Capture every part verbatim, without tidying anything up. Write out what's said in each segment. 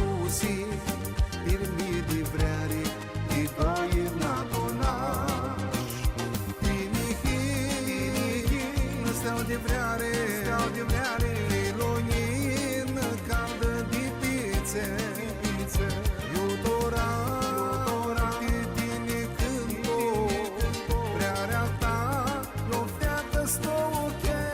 Spusi, pirmi di vreari, di doi nã adunash. Tini hii, steau di vreari, steau di vreari, lunjinã caldã di pitse, di pitse. Iu tora, iu tora, ti tini cãntu, vrearea ta, lu featã s-tu cheri.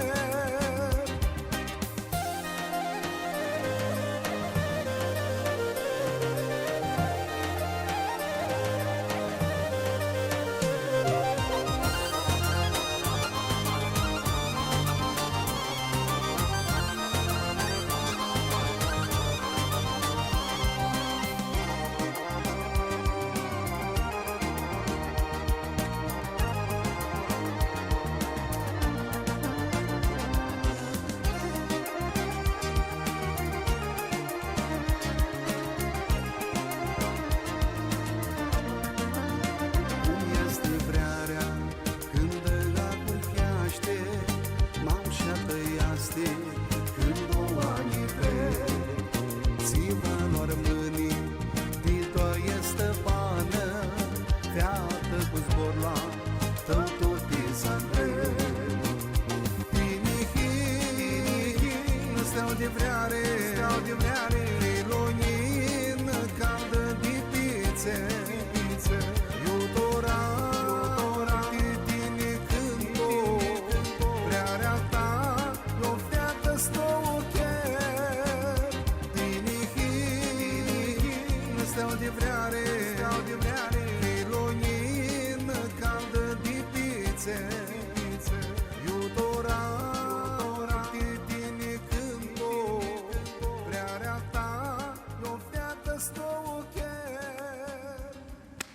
Cum easti vrearea cãndu ahurheashti, ma mushatã easti cãndu anjlji trec. Tsi va lu armãni di tu aestã banã, featã cu zborlu a tãu tuti s-andreg. Tini hii, steau di vreari, steau di vreari, lunjinã caldã di pitse, di pitse. Iu tora, iu tora, ti tini cãntu, vrearea ta, lu featã s-tu cheri. Tini hii, steau di vreari, steau di vreari, lunjinã caldã di pitse.